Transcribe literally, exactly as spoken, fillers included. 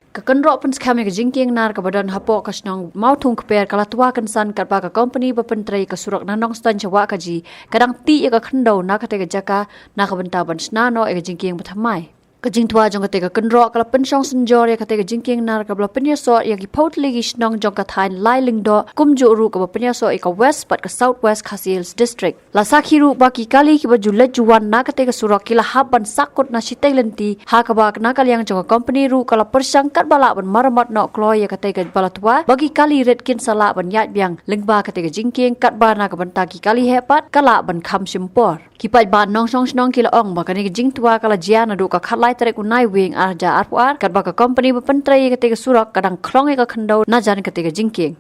Ka kynroh pynskhem ïa ka jingkieng nar kaba don hapoh ka shnong Mawthung Kper ka la twa kynsan katba ka kompani ba pyntrei ka surok na Nongstoiñ sha Wahkaji ka dang tih ïa ka khyndew na katei ka jaka na ka bynta ban shna noh ïa ka jingkieng bathymmai. Ka jingtwa jong katei ka kynroh ka la pynshong synjor ïa katei ka jingkieng nar kaba la pynïasoh ïa ki phew tylli ki shnong jong ka thaiñ Lai Lyngdoh, kumjuh ruh kaba pynïasoh ïa ka West bad ka South West Khasi Hills District. La sakhi ruh ba ki kali kiba ju leit ju wan na katei ka surok ki la hap ban sakkut na shiteng lynti, ha kaba na ka liang jong ka kompani ruh ka la pyrshang katba lah ban maramot noh kloi ïa katei kaba la twa ba ki kali rit kin sa lah ban ïaid biang lyngba katei ka jingkieng, katba na ka bynta ki kali heh pat ka lah ban kham shim por. Ki paidbah nongshong shnong ki la ong ba kane ka jingtwa ka la jia naduh ka khatlai tarik u Naiwieng ar hajar arphew ar, katba ka kompani ba pyntrei ïa katei ka surok ka dang khlong ïa ka khyndew na jan katei ka jingkieng.